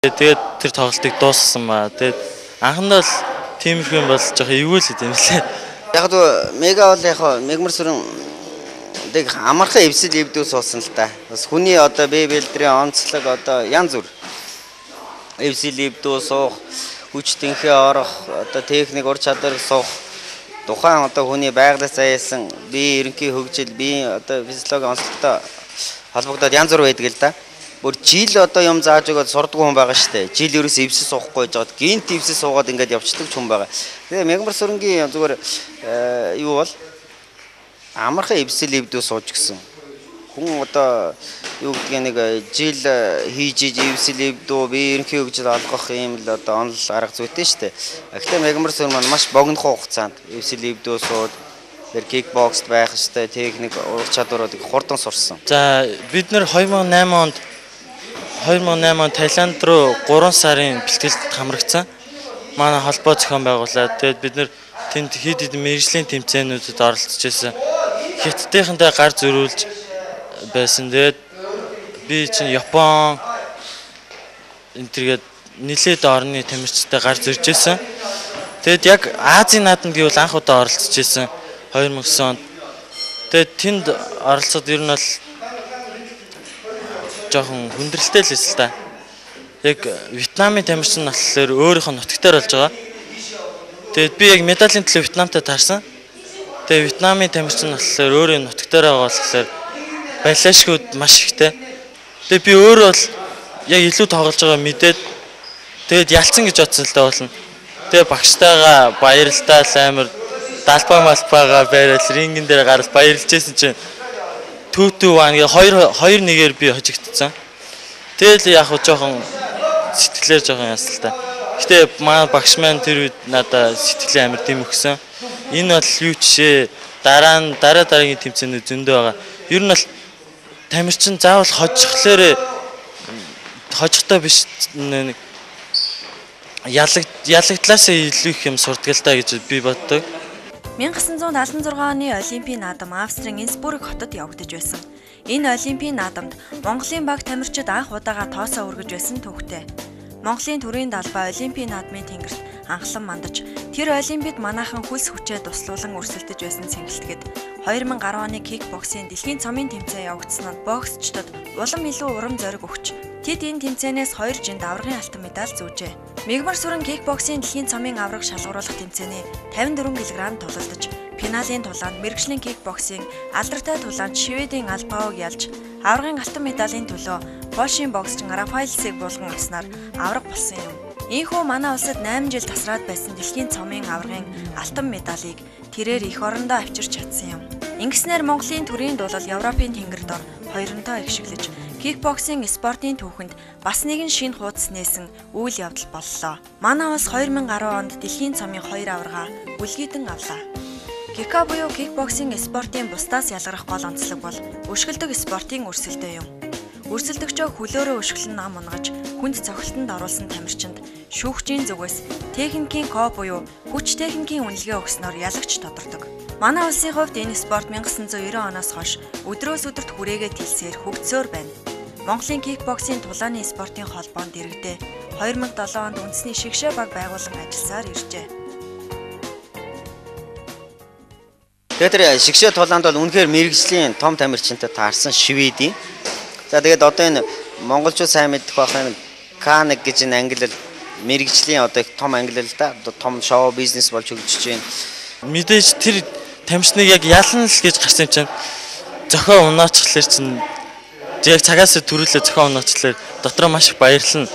Тэгээд тэр тоглолтыг дуусгасан ба. Тэгээд анхандаа л тиймэрхүү юм бол жоох эвгүй л юм лээ. Яг л мега бол яг мегмар сүрэн тэг амархан эвсэл эвдүү суусан л та. Бас хүний одоо бие бэлдрийн онцлог одоо янз бүр эвсэл эвдүү суух, хүч тэнхээ орох, одоо техник ур чадвар суух тухайн одоо хүний байглаас заяасан бие ерөнхий хөгжил, биеийн одоо физиологи онцлогтой холбогдоод янз бүр байдаг л да. Бүр жил одоо юм зааж өгөөд сурдгүй хүн байгаа шүү дээ. Жил ерөөс эвсэл суухгүй жоод гинт эвсэл суугаад ингээд явцдаг ч хүн байгаа. Тэгээ мегмар сүрэнгийн зүгээр юу бол амархан эвсэл эвдүү сууж гисэн. Хүн одоо юу гэдгийг нэг жил хийж иж эвсэл эвдүү бие ерөнхий хөгжил олгох юм л одоо онол арга зүйтэй шүү дээ. Гэхдээ мегмар сүрэн маань маш богинохон хугацаанд эвсэл эвдүү сууд тэр кикбокст байх ёстой техник ур чадваруудыг хурдан сурсан. За бид нэр 2008 онд Таиланд руу 3 сарын бэлтгэлд хамрагдсан. Манай холбоо зохион байгуулад тэгээд бид нэр тэнд хэд хэдэн мэргэжлийн тэмцээнүүдэд оролцож байсан. Хятадынхантай гар зөрүүлж байсан. Тэгээд би чинь Япон энэ төргээд нэлээд орны тамирчтай гар зөрж байсан. Тэгээд яг Азийн наадамд гэвэл анх удаа оролцож байсан 2009 онд. Тэгээд тэнд оролцоод ер нь бол жоохон хүндрэлтэй л байсан л та. Яг Вьетнамын тамирчин болохоор өөрийнх нь нутагтаар болж байгаа. Тэгээд би яг медалийн төлөө Вьетнамтай таарсан. Тэгээд Вьетнамын тамирчин болохоор өөрийн нутагтаар байгаа болохоор балиашгууд маш ихтэй. Тэгээд би өөрөө бол яг илүү тоглож байгаа мэдээд тэгээд ялцсан гэж бодсон л да болно. Тэгээд багштайгаа баярлалаа амар далбаа малбаагаа бариад рингэн дээр гарал баярлж байсан чинь 2-2-1 гээ 2-2-1-ээр би хожигдсон. Тэгэл яг хөө жоохон сэтгэлээр жоохон яасан л та. Гэтэ манай багш маань тэр үед надаа сэтгэлээ амар дэм өгсөн. Энэ бол юу жишээ дараа нь дараа дараагийн тэмцээнүүд зөндөө байгаа. Ер нь бол тамирчин заавал хожихлоорэ хожихтой биш нэг ялагдлаасаа илүү их юм сурдаг л да гэж би боддог. 1976 оны Олимпийн наадам Австрийн Инсбрук хотод явагдаж байсан. Энэ Олимпийн наадамд Монголын баг тамирчид анх удаага тоосоо өргөж байсан түүхтэй. Монголын төрийн далбай Олимпийн наадмын тэнгэрт анхлан мандаж, тэр Олимпиад манайхан хөлс хүчээ туслуулан өрсөлдөж байсан цэнгэлтгэд 2010 оны кикбоксийн дэлхийн цомын тэмцээн явагдсан нь боксчдод улам илүү урам зориг өгч, тэд энэ тэмцээнээс 2 жинд аваргын алтан медаль зүүжээ. Мегмар сүрэн кикбоксийн дэлхийн цомын аварга шалгаруулах тэмцээний 54 кг тулалдаж, финалийн тулаанд мэргэжлийн кикбоксийн алдартай тулаанч Шведийн Албаог ялж, аваргын алтан медалийн төлөө Польшийн боксчин Рафаэлсыг булган авснаар аварга болсон юм. Ийхүү манай улсад 8 жил тасраад байсан дэлхийн цомын аваргын алтан медалийг тэрээр эх орондоо авчирч чадсан юм. Ингэснээр Монголын төрийн дулал Европын тэнгэр дор хоёронтоо ихшиглэж, кикбоксинг спортын түүхэнд бас нэгэн шинэ хуудас нээсэн үйл явдал боллоо. Манай улс 2010 онд дэлхийн цомын 2 аварга үлгийдэн авлаа. Кика буюу кикбоксинг спортын бусдаас ялгарах гол онцлог бол өшгөлдөг спортын өрсөлдөө юм. Өрсөлдөгчөө хөлөөрөө өшгөлн нам унгаж хүнд цохилтонд оруулсан тамирчинд шүүгчийн зүгээс техникийн ко буюу хүч техникийн үнэлгээ өгснөөр ялагч тодордог. Манай улсын хувьд энэ спорт 1990 оноос хойш өдрөөс өдөрт хүрээгээ тэлсээр хөгжсөөр байна. Монголын кикбоксийн тулааны спортын холбоонд дэрэгдээ 2007 онд үндэсний шигшээ баг байгуулан ажилласаар иржээ. Тэгээд тэр шигшээ тулаанд бол үнэхээр мэргэжлийн том тамирчинтай таарсан Шведийн. За тэгээд одоо энэ монголчууд сайн мэдэх байх энэ К1 гэж энэ ангилал мэргэжлийн одоо их том ангилал да. Одоо том шоу бизнес болж хөгжиж байна. Мэдээж тэр тамирчныг яг ялна л гэж гарсан юм чинь зохио унаачлаар чинь яг цагаас төрүүлээ зохио унаачлаар дотроо маш их баярлна.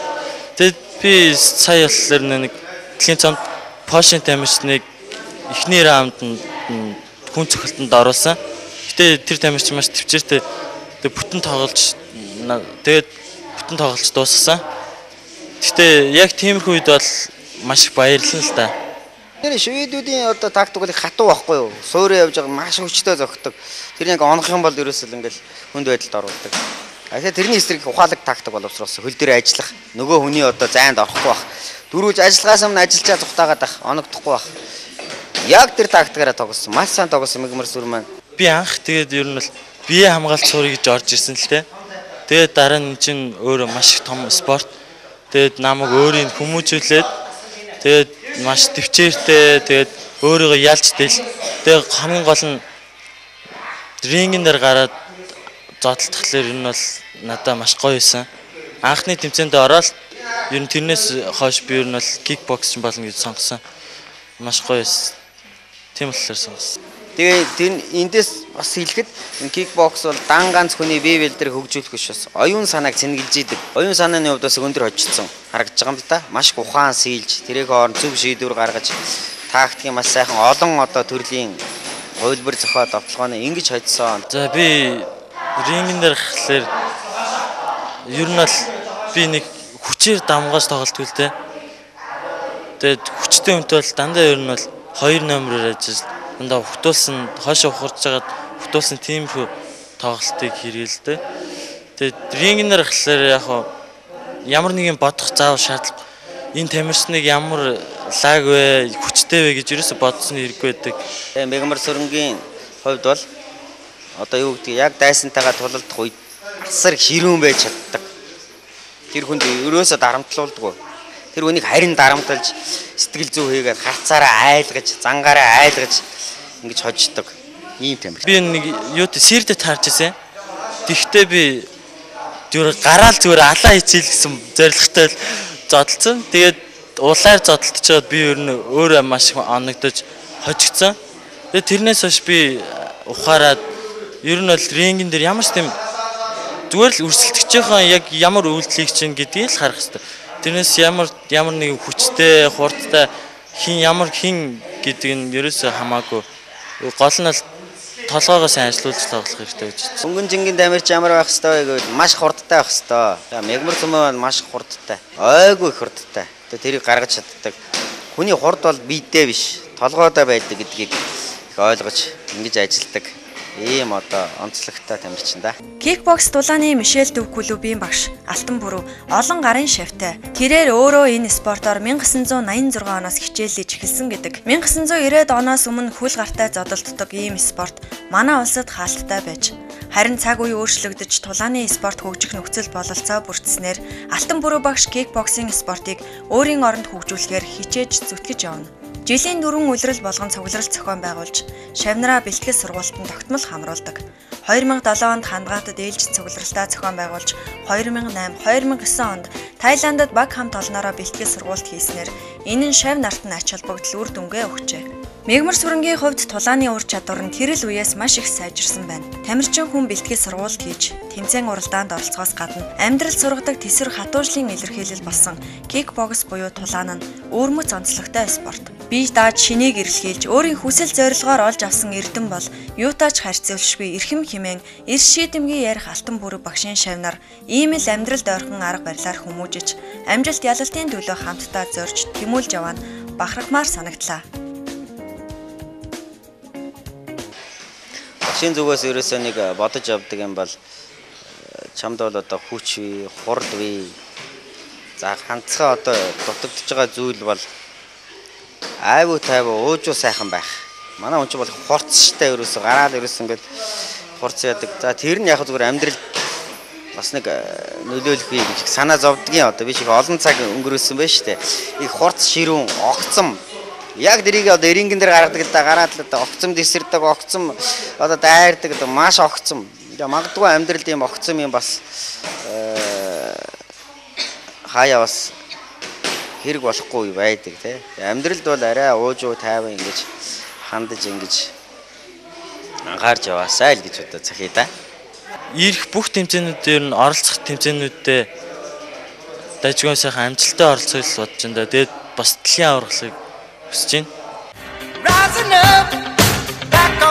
Тэгээд би сая болохоор нэг дэлхийн цомд Польшийн тамирчныг эхний раунд нь хүн цохилтонд оруулсан. Гэтэ тэр тамирчин маш төвчээртэй бүтэн тоглож тэгээд бүтэн тоглож дуусгасан. Гэтэ яг тиймэрхүү үед бол маш их баярлана л да. Тэр шведүүдийн одоо тактик бол хатуу байхгүй юу? Суурь явж байгаа маш хүчтэй зогтдог. Тэр яг онох юм бол ерөөсөл ингээл хүнд байдалд оруулдаг. Тэгэхээр тэрний эсрэг ухаалаг тактик боловсруулсан. Хөл дээр ажиллах, нөгөө хүний одоо зайнд орохгүй байх. Дөрвөж ажиллагаас өмнө ажиллачаа зүхтаагаад ах, оногдохгүй байх. Яг тэр тактикаараа тоглосон. Маш сайн тоглосон мегмар сүр маань. Би анх тэгээд ер нь бол бие хамгаалт сурыг гэж орж ирсэн л те. Тэгээд дараа нь чинь өөрөө маш их том спорт. Тэгээд намайг өөрийг хүмүүжүүлээд тэгээд маш төвчээртэй тэгээд өөрийгөө ялж тэл. Тэгээд хамгийн гол нь рингэн дээр гараад зодтолтохлоор энэ бол надад маш гоё байсан. Анхны тэмцээндээ ороод ер нь тэрнээс хойш би ер нь бол кикбоксчин болно гэж сонгосон. Маш гоё байсан. Тийм болохоор сонгосон. Тэгээ тэр эндээс бас хэлэхэд энэ кикбокс бол дан ганц хүний бие бэлдрийг хөгжүүлэх биш бас оюун санааг цэнгэлж идэг. Оюун санааны хувьд бас өндөр хожигдсон харагдаж байгаа юм л да. Маш их ухаан сийлж, тэрийг хооронд зөв шийдвэр гаргаж, тактикийн маш сайхан олон одоо төрлийн хувилбар зохиол довтлогооны ингэж хоцсон. За би рингэн дээр гэхлээр ер нь бол би нэг хүчээр дамгаас тоглолтгүй л дээ. Тэгээд хүчтэй хүнтэй бол дандаа ер нь бол 2 номероор ажиллаж дандаа ухтуулсан, хойшоо ухарч жагаад ухтуулсан тиймэрхүү тоглолтыг хэрэгэлдэг. Тэгээд рингэн дээр гэхлээр яг ямар нэгэн бодох заавал шаардлага энэ тамирчныг ямар лаг вэ, хүчтэй вэ гэж ерөөсө бодсон хэрэггүй байдаг. Тэгээ Мегмар сүрэнгийн хувьд бол одоо юу гэдгийг яг дайсантайгаа тулалдах үед асар ширүүн байж чаддаг. Тэр хүнд ерөөсө дарамтлуулдаггүй. Тэр хүнийг харин дарамталж сэтгэл зүй хийгээд харцаараа айлгаж, зангаараа айлгаж ингэж хождог. Ийм тамирч. Би нэг юутай сэрдэт таарч ирсэн. Тэгтээ би зүгээр гараал зүгээр алаа хийчихэл гэсэн зорилготой л зодолцсон. Тэгээд улаар зодолтчоод би ер нь өөрөө маш их оногдож хожигдсон. Тэгээд тэрнээс хойш би ухаарад ер нь бол рингэн дээр ямар ч тийм зүгээр л өрсөлдөгчийнхөө яг ямар үйлдэл хийж чинь гэдгийг л харах хэрэгтэй. Тэрнээс ямар нэгэн хүчтэй, хурдтай хин ямар хин гэдэг нь ерөөсөө хамаагүй. Гол нь бол толгоогоо сайн ажилуулж тоглох хэрэгтэй гэж байна. Өнгөн жингийн тамирч ямар байх ёстой вэ гэвэл маш хурдтай байх ёстой. Мегмар сүмэн бол маш хурдтай. Ойгүй их хурдтай. Тэгээ тэрийг гаргаж чаддаг. Хүний хурд бол биедээ биш, толгойдоо байдаг гэдгийг их ойлгож ингэж ажилладаг. Ийм одоо онцлогтой тамирчин да. Кикбокс дулааны Мишель Дөв клубын багш Алтан Бүрүү олон гарын шавьтай. Тэрээр өөрөө энэ спортоор 1986 оноос хичээллэж эхэлсэн гэдэг. 1990-ад оноос өмнө хөл гартай зодолддог ийм спорт манай улсад хаалттай байж. Харин цаг үе өөрчлөгдөж тулааны спорт хөгжих нөхцөл бололцоо бүрдснээр Алтан Бүрүү багш кикбоксинг спортыг өөрийн оронд хөгжүүлэхээр хичээж зүтгэж явна. Жилийн 4 улирал болгон цугларал зохион байгуулж, шавнараа бэлтгэл сургуультанд тогтмол хамруулдаг. 2007 онд Хангаатад ээлжит цугларалтаа зохион байгуулж, 2008, 2009 онд Таиландд баг хамт олноороо бэлтгэл сургуульд хийснээр энэ нь шав нарт нь ач холбогдол үр дүнгээ өгчээ. Мегмар сүрэнгийн хувьд тулааны ур чадвар нь тэрэл үеэс маш их сайжирсан байна. Тамирчин хүн бэлтгэл сургуульд хийж, тэмцээн уралдаанд оролцохоос гадна амьдрал сургадаг тэсвэр хатуужлын илэрхийлэл болсон кикбокс буюу тулаан нь өвөрмөц онцлогтой спорт. Бие дааж шинийг эрэлхийлж, өөрийн хүсэл зорилгоор олж авсан эрдэм бол юутай ч харьцуулшгүй эрхэм хэмээн эрс шийдэмгий ярих Алтан Бүрүү багшийн шавнар ийм л амьдралд ойрхон арга барилаар хүмүүжиж, амжилт ялалтын төлөө хамтдаа зорж тэмүүлж яваа нь бахархмаар санагдлаа. Багшийн зүгээс ерөөсөө нэг бодож явдаг юм бол чамд бол одоо хүч бий, хурд бий. За ханцгаа одоо дутагдж байгаа зүйл бол айвуу тайвуу уужуу сайхан байх. Манай хүн чинь бол хурцтай ерөөсөө гараал ерөөсөө ингээд хурц яадаг. За тэр нь яг зүгээр амьдрал бас нэг нөлөөлөх бий гэж санаа зовдгийн одоо би шиг олон цаг өнгөрөөсөн байж штэ. Их хурц ширүүн огцом яг тэрийг одоо эрингэн дээр гаргадаг л да гараад л одоо огцом дисэрдэг, огцом одоо дайрдаг, одоо маш огцом. Тэгээ магадгүй амьдралд ийм огцом юм бас хаяа бас хэрэг болохгүй байдаг тий. Амьдралд бол арай уужуу тайван ингэж хандаж ингэж анхаарч яваасай л гэж одоо захия да. Ирэх бүх тэмцээнүүд дээр нь оролцох тэмцээнүүддээ дажгүй сайхан амжилттай оролцохыг л бодож байна да. Тэгээд бас дэлхийн аваргалыг хүсэж байна.